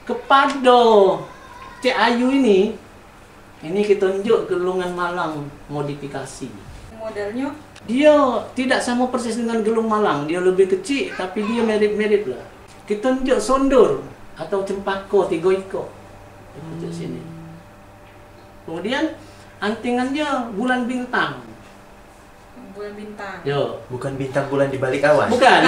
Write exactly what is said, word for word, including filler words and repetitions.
Kepado Cek Ayu ini, ini kita tunjuk gelungan malang modifikasi. Modelnya? Dia tidak sama persis dengan gelung malang, dia lebih kecil, tapi dia mirip-mirip lah. Kita tunjuk sondur atau cempako tiga ikok. Kita tunjuk sini. Kemudian antingannya bulan bintang. Bulan bintang. Yo. Bukan bintang bulan di balik awan. Bukan.